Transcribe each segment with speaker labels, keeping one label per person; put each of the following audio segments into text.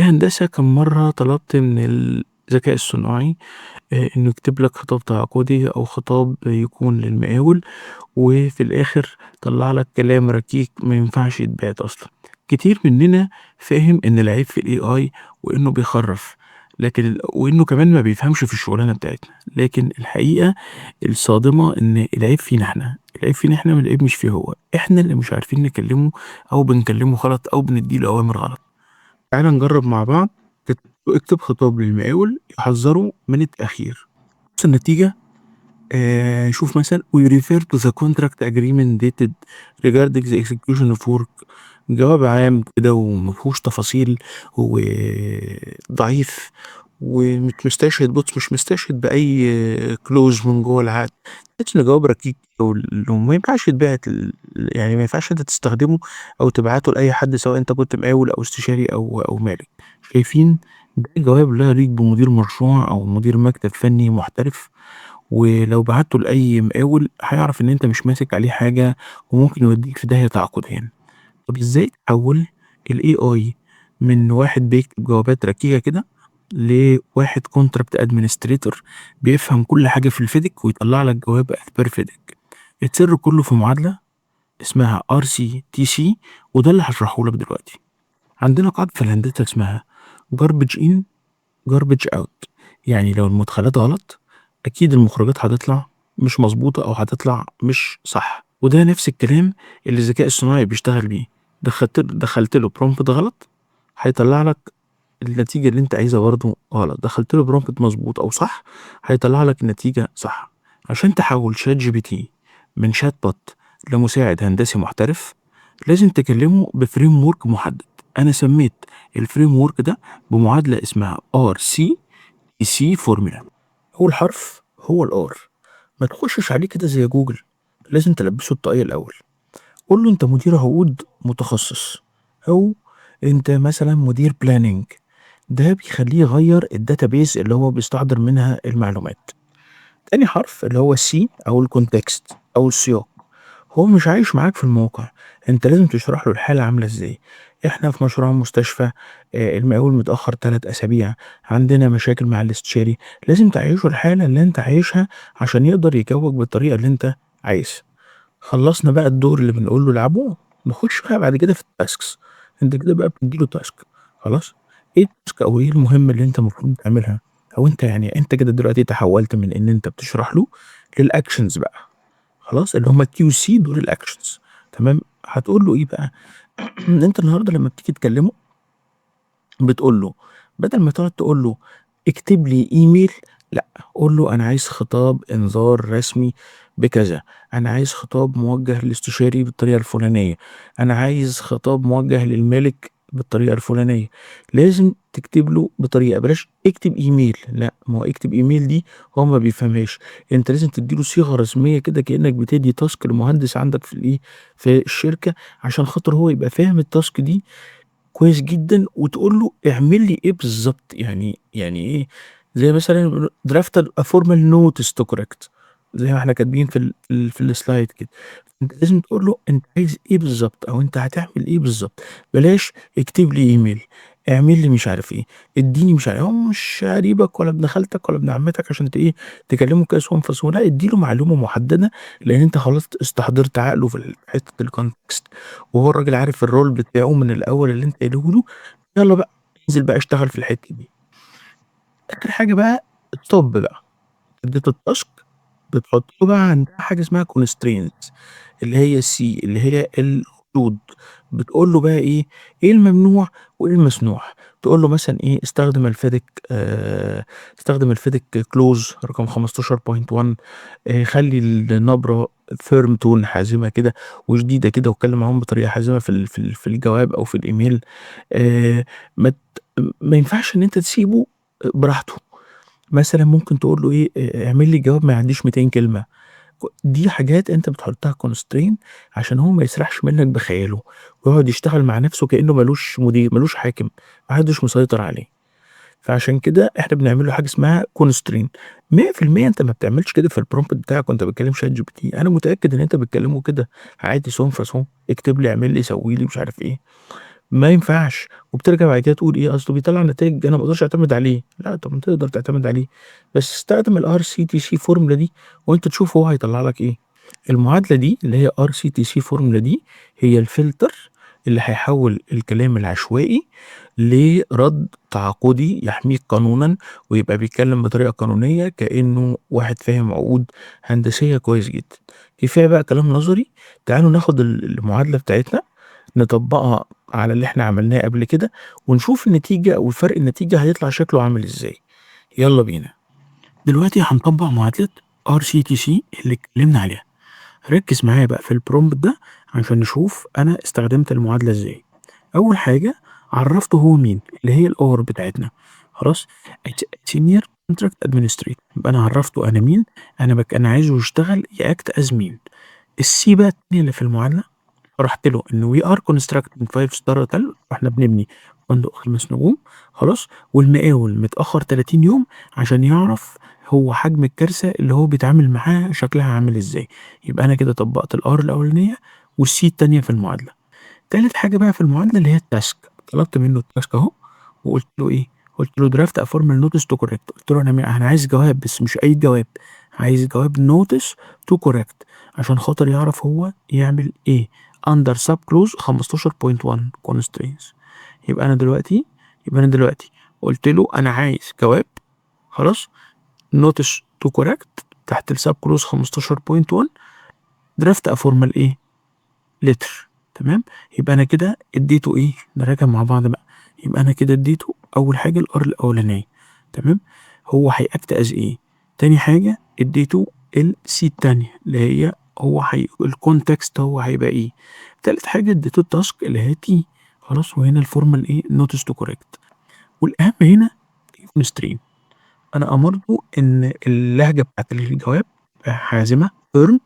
Speaker 1: يا هندسة، كم مرة طلبت من الذكاء الصناعي إنه يكتب لك خطاب تعاقدي أو خطاب يكون للمقاول، وفي الآخر طلع لك كلام ركيك ما ينفعش يتبعت أصلا؟ كتير مننا فاهم إن العيب في ال AI وإنه بيخرف، لكن وإنه كمان ما بيفهمش في الشغلانة بتاعتنا، لكن الحقيقة الصادمة إن العيب فينا إحنا، العيب فينا إحنا، العيب مش فيه هو. إحنا اللي مش عارفين نكلمه أو بنكلمه غلط أو بنديله أوامر غلط. تعال نجرب مع بعض. اكتب خطاب للمقاول يحذره من التأخير. بص النتيجة. شوف مثلا: we refer to the contract agreement dated regarding the execution of work. جواب عام كده ومفهوش تفاصيل وضعيف ومش مستشهد، بص، مش مستشهد بأي clause من جوه العقد. تحس إن جواب ركيك وما ينفعش يتبعت، يعني ما ينفعش انت تستخدمه او تبعته لأي حد، سواء انت كنت مقاول او استشاري او مالك. شايفين؟ ده جواب لا يليق بمدير مشروع او مدير مكتب فني محترف، ولو بعته لأي مقاول هيعرف إن أنت مش ماسك عليه حاجة وممكن يوديك في داهية تعاقديا. طب إزاي تحول ال AI من واحد بيكتب جوابات ركيكة كده لواحد contract administrator بيفهم كل حاجة في الفيدك ويطلع لك جواب per FIDIC؟ السر كله في معادلة اسمها RCTC، وده اللي هشرحه لك دلوقتي. عندنا قاعدة في الهندسة اسمها garbage in garbage out، يعني لو المدخلات غلط اكيد المخرجات هتطلع مش مظبوطة او هتطلع مش صح، وده نفس الكلام اللي الذكاء الصناعي بيشتغل بيه. دخلت له prompt غلط، هيطلع لك النتيجة اللي انت عايزها برضه غلط. دخلت له prompt مظبوط او صح، هيطلع لك النتيجة صح. عشان تحول ChatGPT من chatbot لمساعد هندسي محترف، لازم تكلمه ب framework محدد. انا سميت ال framework ده بمعادلة اسمها RCTC formula. اول حرف هو ال R. ما تخشش عليه كده زي جوجل، لازم تلبسه الطاقية الاول. قول له انت مدير عقود متخصص او انت مثلا مدير planning. ده بيخليه يغير ال database اللي هو بيستحضر منها المعلومات. تاني حرف اللي هو ال C او ال context او السياق. هو مش عايش معاك في الموقع، انت لازم تشرح له الحالة عاملة ازاي. احنا في مشروع مستشفى، المقاول متأخر 3 اسابيع، عندنا مشاكل مع الاستشاري. لازم تعيشه الحالة اللي انت عايشها عشان يقدر يجاوبك بالطريقة اللي انت عايزها. خلصنا بقى الدور اللي بنقول له العبه، نخش بقى بعد كده في ال tasks. انت كده بقى بتديله task، خلاص. ايه ال task او ايه المهمة اللي انت المفروض تعملها؟ او انت يعني انت كده دلوقتي تحولت من ان انت بتشرح له لل actions بقى، خلاص، اللي هم QC دول ال actions. تمام، هتقول له ايه بقى؟ انت النهارده لما بتيجي تكلمه بتقول له، بدل ما تقعد تقول له اكتب لي ايميل، لا، قول له انا عايز خطاب انذار رسمي بكذا، انا عايز خطاب موجه للاستشاري بالطريقه الفلانيه، انا عايز خطاب موجه للمالك بالطريقه الفلانيه. لازم تكتب له بطريقه، بلاش اكتب ايميل، لا، ما هو اكتب ايميل دي هو ما بيفهمهاش. انت لازم تديله صيغه رسميه كده، كانك بتدي task لمهندس عندك في الايه، في الشركه، عشان خاطر هو يبقى فاهم ال task دي كويس جدا، وتقول له اعمل لي ايه بالظبط. يعني ايه؟ زي مثلا draft a formal notice to correct، زي ما احنا كاتبين في ال slide كده. انت لازم تقول له انت عايز ايه بالظبط او انت هتعمل ايه بالظبط. بلاش اكتب لي ايميل، اعمل لي مش عارف ايه، اديني مش عارف. هو مش قريبك ولا ابن خالتك ولا ابن عمتك عشان ايه تكلمه كده sans façon. لا، اديله معلومه محدده، لان انت خلاص استحضرت عقله في حته ال context، وهو الراجل عارف ال role بتاعه من الاول اللي انت قايله له. يلا بقى، انزل بقى اشتغل في الحته دي. اخر حاجه بقى، stop بقى. اديته ال task، بتحط له بقى عندها حاجه اسمها constraints، اللي هي ال C، اللي هي الحدود. بتقول له بقى ايه الممنوع وايه المسموح. تقول له مثلا ايه؟ استخدم ال FIDIC clause رقم 15.1، خلي النبرة firm tone، حازمة كده وشديدة كده، واتكلم معاهم بطريقة حازمة في الجواب او في الايميل. ما ينفعش ان انت تسيبه براحته. مثلا ممكن تقول له ايه؟ اعمل لي جواب ما يعديش 200 كلمة. دي حاجات انت بتحطها constraint عشان هو ما يسرحش منك بخياله ويقعد يشتغل مع نفسه كانه ملوش مدير، ملوش حاكم، محدش مسيطر عليه. فعشان كده احنا بنعمل له حاجه اسمها constraint. 100% انت ما بتعملش كده في ال prompt بتاعك وانت بتكلم ChatGPT. انا متاكد ان انت بتكلمه كده عادي sans façon: اكتب لي، اعمل لي، سوي لي، مش عارف ايه. ما ينفعش. وبترجع بعد كده تقول إيه، أصله بيطلّع نتايج أنا ما أقدرش أعتمد عليه. لأ، طب ما تقدر تعتمد عليه، بس استخدم الRCTC formula دي وأنت تشوف هو هيطلّع لك إيه. المعادلة دي اللي هي RCTC formula دي هي الفلتر اللي هيحوّل الكلام العشوائي لرَد تعاقدي يحميك قانونًا، ويبقى بيتكلم بطريقة قانونية كإنه واحد فاهم عقود هندسية كويس جدًا. كفاية بقى كلام نظري، تعالوا ناخد المعادلة بتاعتنا نطبّقها على اللي إحنا عملناه قبل كده، ونشوف النتيجة وفرق النتيجة هيطلع شكله عامل إزاي. يالّا بينا. دلوقتي هنطبّق معادلة RCTC اللي اتكلمنا عليها. ركز معايا بقى في الprompt ده عشان نشوف أنا استخدمت المعادلة إزاي. أول حاجة عرّفته هو مين، اللي هي الR بتاعتنا، خلاص؟ senior contract administrator، يبقى أنا عرّفته أنا مين، أنا عايزه يشتغل يact as مين. الC بقى التانية اللي في المعادلة شرحت له إن we are constructing 5 star hotel، وإحنا بنبني فندق 5 نجوم، خلاص؟ والمقاول متأخر 30 يوم عشان يعرف هو حجم الكارثة اللي هو بيتعامل معاها شكلها عامل إزاي. يبقى أنا كده طبّقت الR الأولانية والC التانية في المعادلة. تالت حاجة بقى في المعادلة اللي هي الtask، طلبت منه الtask أهو وقُلت له إيه، قُلت له draft a formal notice to correct، قُلت له أنا عايز جواب بس مش أي جواب، عايز جواب notice to correct عشان خاطر يعرف هو يعمل إيه under sub clause 15.1 constraints. يبقى أنا دلوقتي قُلت له أنا عايز جواب، خلاص، notice to correct تحت الsub clause 15.1 draft a formal إيه letter، تمام؟ يبقى أنا كده اديته إيه؟ نراجع مع بعض بقى. يبقى أنا كده اديته أول حاجة الR الأولانية، تمام؟ هو هيact as إيه؟ تاني حاجة اديته الC التانية اللي هي هو هي الcontext هو هيبقى إيه؟ تالت حاجة اديته الtask اللي هي T، خلاص؟ وهنا الformal إيه؟ notice to correct. والأهم هنا constraint، أنا أمرته إن اللهجة بتاعت الجواب حازمة firm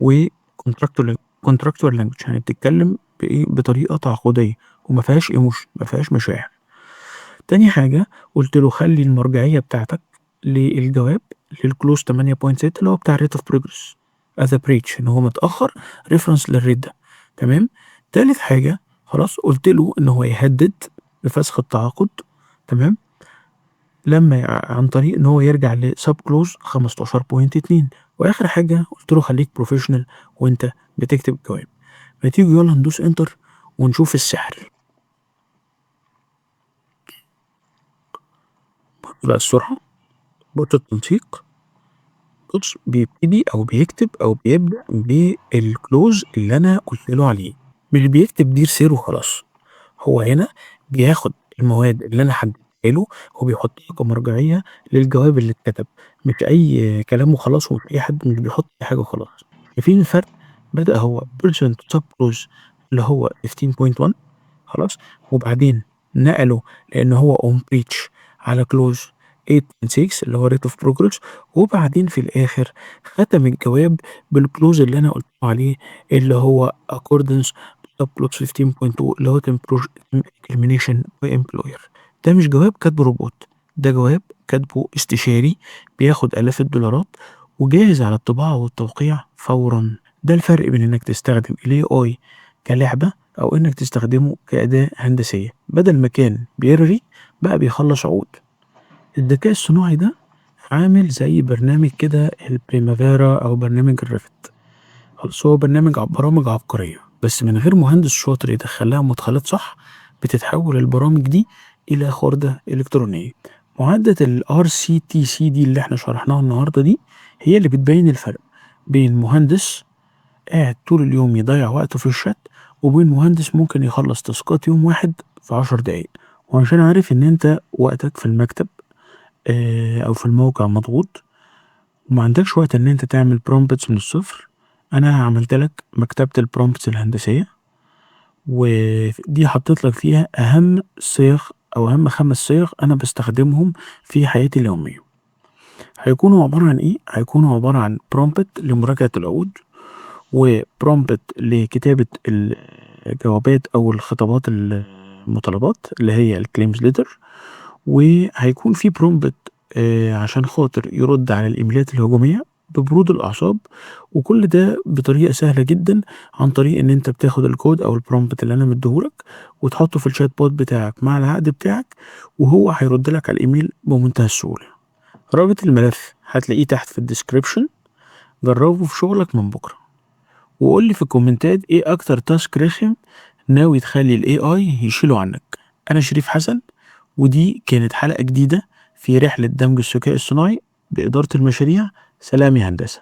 Speaker 1: و contractual language، يعني بتتكلم بإيه؟ بطريقة تعاقدية وما فيهاش emotion، ما فيهاش مشاعر. تاني حاجة قُلت له خلّي المرجعية بتاعتك للجواب للclause 8.6 اللي هو بتاع rate of progress as a breach، إن هو متأخر reference للrate ده، تمام؟ تالت حاجة خلاص قُلت له إن هو يهدد بفسخ التعاقد، تمام؟ لما عن طريق إن هو يرجع لsub clause 15.2. وآخر حاجة قُلت له خليك professional وأنت بتكتب الجواب. ما تيجوا يالّا ندوس enter ونشوف السحر. بقى السرعة، بُص التنسيق، بُص بيبتدي أو بيكتب أو بيبدأ بالclause اللي أنا قُلت له عليه، مش بيكتب dear sir وخلاص. هو هنا بياخد المواد اللي أنا حددتها له وبيحطها كمرجعية للجواب اللي اتكتب، مش أي كلام وخلاص، ومش أي حد مش بيحط أي حاجة وخلاص. شايفين الفرق؟ بدأ هو pursuant to sub clause اللي هو 15.1، خلاص، وبعدين نقله لأن هو on breach على clause 8.6 اللي هو rate of progress، وبعدين في الآخر ختم الجواب بالclause اللي أنا قُلت له عليه اللي هو accordance sub clause 15.2 اللي هو termination by employer. ده مش جواب كاتبه روبوت، ده جواب كاتبه استشاري بياخد آلاف الدولارات وجاهز على الطباعة والتوقيع فورًا. ده الفرق بين إنك تستخدم الAI كلعبة أو إنك تستخدمه كأداة هندسية. بدل ما كان بيرغي بقى بيخلص عقود. الذكاء الصناعي ده عامل زي برنامج كده ال Primavera أو برنامج ال Revit، خلاص، هو برامج عبقرية، بس من غير مهندس شاطر يدخل لها مدخلات صح بتتحول البرامج دي إلى خردة إلكترونية. معادلة ال RCTC دي اللي احنا شرحناها النهاردة دي هي اللي بتبين الفرق بين مهندس قاعد طول اليوم يضيع وقته في الشات وبين مهندس ممكن يخلص تاسكات يوم واحد في 10 دقايق. وعشان عارف إن أنت وقتك في المكتب أو في الموقع مضغوط وما عندكش وقت إن أنت تعمل prompts من الصفر، أنا عملت لك مكتبة ال prompts الهندسية، ودي حطيت لك فيها أهم صيغ أو أهم 5 صيغ أنا بستخدمهم في حياتي اليومية. هيكونوا عبارة عن إيه؟ هيكونوا عبارة عن prompt لمراجعة العقود، و prompt لكتابة الجوابات أو الخطابات المطالبات اللي هي ال claims letter، وهيكون في prompt عشان خاطر يرد على الإيميلات الهجومية. ببرود الأعصاب، وكل ده بطريقة سهلة جدا عن طريق ان انت بتاخد الكود او ال prompt اللي انا مديهولك وتحطه في ال chatbot بتاعك مع العقد بتاعك، وهو هيرد لك على الايميل بمنتهى السهولة. رابط الملف هتلاقيه تحت في ال description. جربه في شغلك من بكرة، وقول لي في الكومنتات ايه اكتر task رخم ناوي تخلي ال AI يشيله عنك. انا شريف حسن، ودي كانت حلقة جديدة في رحلة دمج الذكاء الصناعي بإدارة المشاريع. سلام يا هندسة.